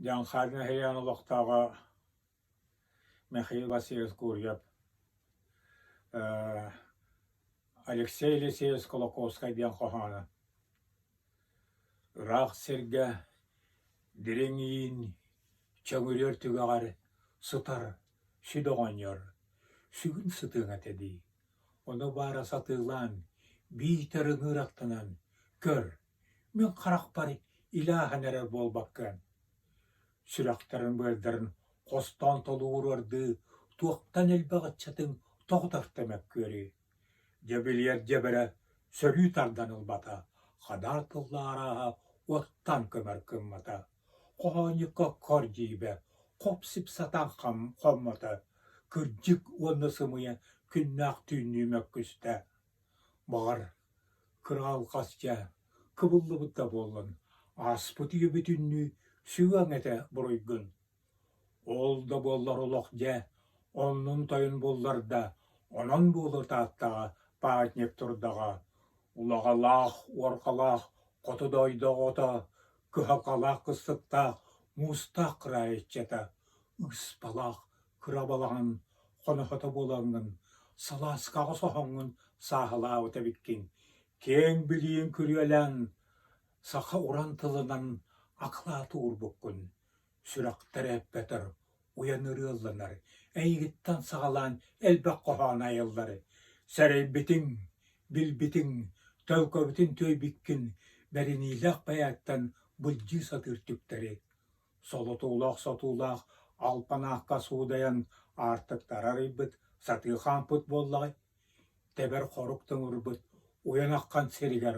Дьаҥхаар нэһилиэгин олохтооҕо Михаил Васильевич Гурьев Алексей Елисеевич Кулаковскай диэн хоһооно Ыраах сиргэ дириҥ иин чөҥүрүөр түгэҕэр сытар сүдү оҕонньор сүгүн сытыаҥ этэ дии, ону баара сатыылаан, биитэр ыҥыыр аттанан, көр, мин харахпар илэ ааһан эрэр буолбаккын. Сүрэхтэрин-быардарын хостоон толугуруордуу туохтан элбэх ыччатыҥ тоҕо тарта мөккүөрүй? Дьэ билиэр дьэбэрэ сөрүү тардан ылбата, хадаар тыллаах арааһа уоттан көмөр гыммата, хоһоонньукка кор дьиибэ, хоп-сип сатаан хоммото, кырдьык уонна сымыйа күннээх түүннүү мөккүстэ. Баҕар, кыра алҕас дьэ, кыбыллыбыт да буоллун, ааспыт үйэ бүтүннүү сүгэҥ этэ буруйгун. Ол да буоллар олох дьэ, оннун-тойун булларда, онон буолуо Тааттаҕа памятник турдаҕа, улаҕалаах, уорҕалаах хоту дойду оҕото, кыһалҕалаах кыстыктаах муустаах кыраайы ыччата, ыыспалаах кыра балаҕан хоноһото буолаҥҥын, салааскаҕа соһоҥҥун сааһылаабыт эбиккин, киэҥ билииҥ күрүөлээн, саха уран тылынан акылаат уурбуккун, сүрэхтэрэ эппэтэр, уйан ырыалланар, эйигиттэн саҕалаан элбэх хоһоон айыллар. Сэрэйбитиҥ, билбитиҥ, төлкөбүтүн түөйбүккүн, бэриниилээх бэйэттэн былдьыы сатыыр түктэри. Солотуулаах-сотуулаах алпанаахха суудайан аартыктары арыйбыт, сатыы хаампыт буоллаҕай? Тэбэр хорук тымырбыт уйан аххан сиригэр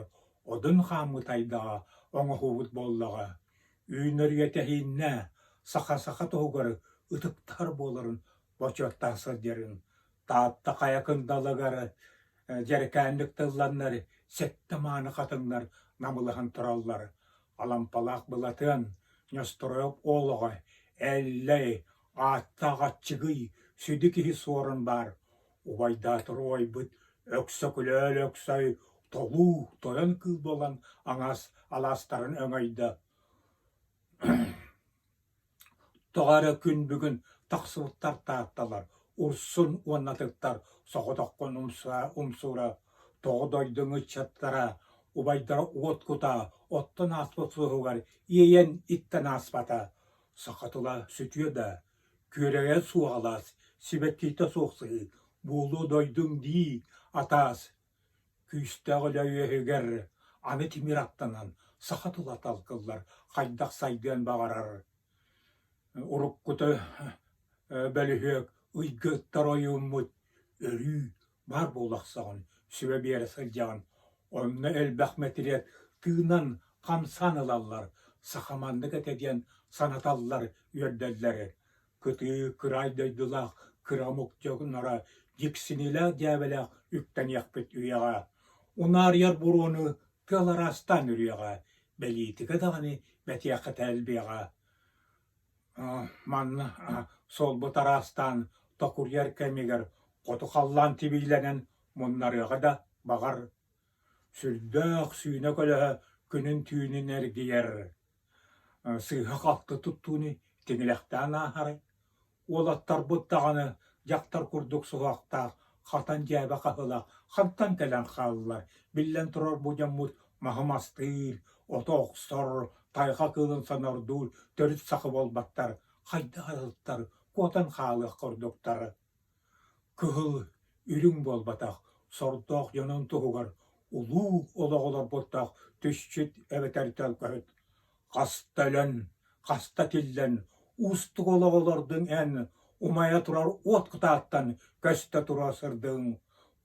одун хааммыт айдаҕа оҥоһуубут буоллаҕа. Үүнэр үйэ тэһииннэ саха-саха туһугар ытыктаһар буоларын бочуоттаах сылдьарын Таатта хайа кындалыгар дьэрэкээнник тылланнар сэттэ мааны хатыҥнар намылыһан тураллар. Алампалаах Былатыан, Ньостороойоп олоҕо, Эллэй, ааттаах аччыгый, сүдү киһи суорун баар. Убайдаатар убайбыт Өксөкүлээл Өлөксөй толуу тойон кыыл буолан аҥаас алаастарын өҥөйдө. Тоҕо эрэ күн бүгүн тахсыбыттар таатталар, Урсун уонна атыттар соҕотоххун умсуура, тоҕо дойдуҥ ыччаттара, убайдара уот кутаа оттон ааспыт суоһугар иэйэн иттэн ааспата. Саха тыла сүтүө да, күөрэйэ суох алаас, сибэккитэ суох сыһыы, буолуо дойдуҥ дии атаас Күүстээх үлэ үөһүгэр аны тимир аттанан саха тыла талкыллар, хайдах сайдыан баҕарар. Уруккута бөлүһүөк ыйга ыттар ойууммут өрүү баар буолахсаҕын, сүбэ биэрэ сылдьаҕын. Онно элбэх мэтириэт тыынан, хамсаан ылаллар, саха маннык этэ диэн санаталлар, үөрдэллэр. Кытыы кыраай дойдулаах кыра омук дьонноро дьиксинилээх дьээбэлээх үктэниэхпит үйэҕэ. Унаарыйар буруону тыал араастаан үрүөҕэ, бэлиитикэ даҕаны бэтиэхэтэ элбиэҕэ. Манна суолбут араастаан токуруйар кэмигэр хоту халлаан тибиилэнэн муннарыаҕа да баҕар. Сүрдээх сүүнэ көлөһө күнүн-түүнүн эргийэр Сыыһа-халты туттууну тиҥилэхтээн ааһарай, уолаттарбыт даҕаны дьахтар курдук суһуохтаах, хатан дьээбэ хаһыылаах хантан кэлэн хааллылар, биллэн турар бу дьоммут маһы мастыыр, оту охсор, тайҕа кыылын сонордуур төрүт саха буолбаттар, хайдах атыттар куотан хаалыах курдуктар. Кыһыл, үрүҥ буолбатах, сордоох дьонун туһугар улуу олоҕу олорбуттаах түсчүт эбэтэр төлкөһүт. Хаста өлөн, хаста тиллэн, уустук олоҕу олордуҥ эн, умайа турар уот кутааттан көстө тура сырдыҥ.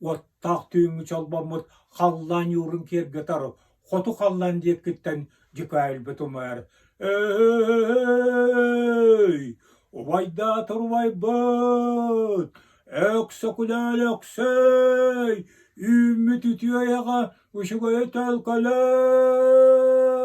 Уоттаах түүҥҥү чолбоммут халлаан ньуурун киэргэтэр, хоту халлаан диэкиттэн дьүкээгилбит умайар. Эй, убайдаатар убайбыт, Өксөкүлээл Өксөй, үүммүт үтүө эйэҕэ үчүгэйи төлкөлөө!